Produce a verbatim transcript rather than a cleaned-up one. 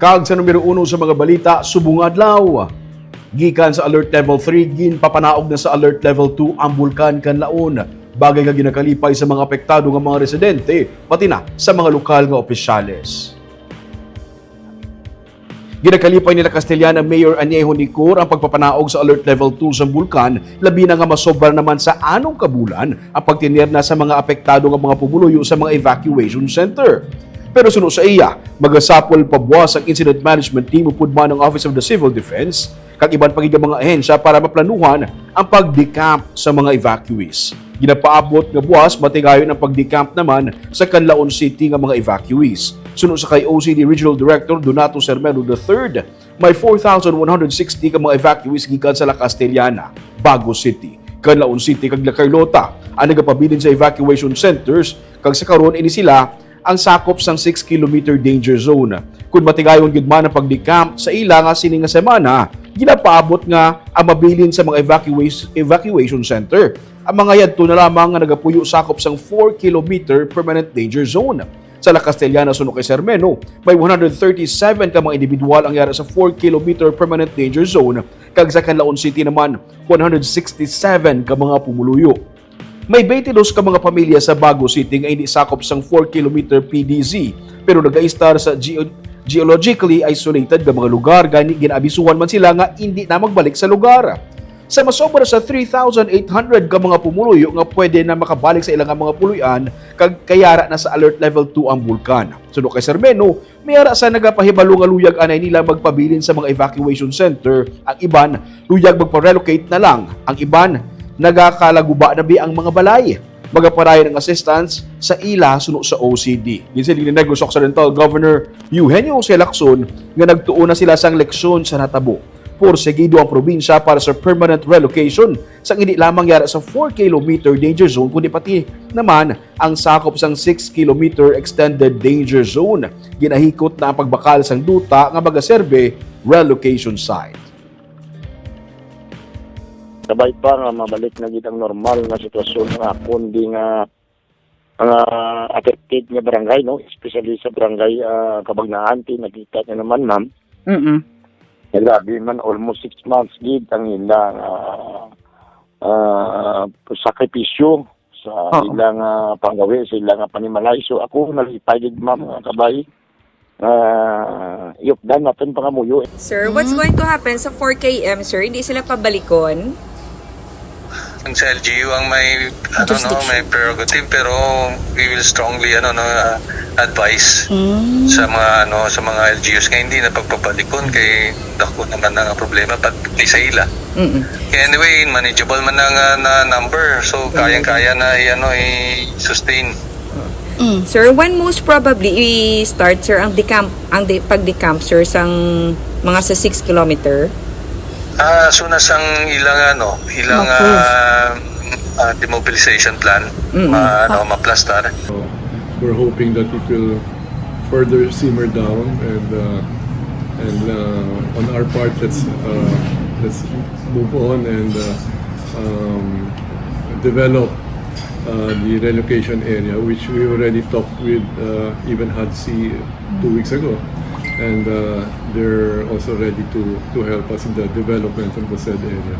Kag sa numero uno sa mga balita, subong adlaw. Gikan sa Alert Level three, ginpapanaog na sa Alert Level two ang Bulkan Kanlaon, bagay nga ginakalipay sa mga apektado nga mga residente, pati na sa mga lokal nga opisyales. Ginakalipay nila Castellana Mayor Añejo Nicor ang pagpapanaog sa Alert Level two sa bulkan, labi na nga masobra naman sa anom ka bulan ang pagtener na sa mga apektado nga mga pumuluyo sa mga evacuation center. Pero suno sa iya, magasapol pa buwas ang Incident Management Team upod man ang Office of the Civil Defense kag iban pa gid nga mga ahensya para maplanuhan ang pag-decamp sa mga evacuees. Ginapaabot nga buwas matigayon ang pag-decamp naman sa Canlaon City nga mga evacuees. Suno sa kay O C D Regional Director Donato Sermeno the third, may four thousand one hundred sixty ka mga evacuees gikan sa La Castellana, Bago City, Canlaon City kag La Carlota ang nagapabilin sa evacuation centers, kag sa karon ini sila ang sakop sang six kilometer danger zone. Kon matigayon gid man ang pag-decamp sa ila nga sini nga semana, ginapaabot nga ang mabilin sa mga evacuation, evacuation center ang mga yadto na lamang nga nagapuyo sakop sang four kilometer permanent danger zone. Sa La Castellana, suno kay Sermeno, may one hundred thirty-seven ka mga individual ang yara sa four kilometer permanent danger zone, kag sa Canlaon City naman, one hundred sixty-seven ka mga pumuluyo. May twenty-two ka mga pamilya sa Bago City nga hindi sakop sang four kilometer P D Z, pero nagaistar sa geo-, geologically isolated nga mga lugar, gani ginaabisuhan man sila nga hindi na magbalik sa lugar. Sa masobra sa three thousand eight hundred ka mga pumuluyo nga pwede na makabalik sa ilang mga puloy-an kag kayara na sa Alert Level two ang bulkan. Suno kay Sermeno, may ara sa nagapahibalo nga luyag anay nila magpabilin sa mga evacuation center, ang iban luyag magpa-relocate na lang, ang iban nagakalaguba na bi ang mga balay. Magapadayon ang assistance sa ila suno sa O C D. Ginsiling ni Negros Occidental Governor Eugenio Jose Lacson nga nagtuon na sila sang leksyon sa natabo. Porsegido ang probinsya para sa permanent relocation sang hindi lamang yara sa four kilometer danger zone, kundi pati naman ang sakop sang six kilometer extended danger zone. Ginahikot na ang pagbakal sang duta nga magaserbe relocation site. Kabay pa nga mabalik na gid ang normal nga sitwasyon nga kundi nga mga affected nga barangay, no? Especially sa barangay, ah, Cabagnaan, ti nakita niyo naman, ma'am. Mm-mm. Grabe man, almost six months gid ang ilang, ah, ah, sakripisyo sa Oo. ilang, ah, panggawi, sa ilang, ah, panimalay. So, ako, nalipay gid, ma'am, nga kabay. Ah, yukdan naton pangamuyo. Sir, what's Mm. going to happen sa four K M, sir? Hindi sila pabalikon? Ang sa L G U ang may, ano, no, Jurisdiction. may prerogative, pero we will strongly, ano, no, ah, advise Mm. sa mga, ano, sa mga L G Us nga hindi na pagpabalikon kay dako naman ang problema pati sa ila. Mm-mm. Anyway, manageable man ang, ah, na number, so Manageable. kayang-kaya na i-, ano, i-sustain. Mm. Sir, when most probably i-start, sir, ang decamp, ang de-, pag-decamp, sir, sang mga sa six kilometer? Ah, as soon as ang ilang, ano, ilang, Ma-approve. ah, ah, demobilization plan, Mm-mm. ma-, ano, Ah. maplastar. So, we're hoping that it will further simmer down and, uh, and, uh, on our part, let's, uh, let's move on and, uh, um, develop, uh, the relocation area, which we already talked with, uh, even HADC two weeks ago. And, uh, they're also ready to, to help us in the development of the said area.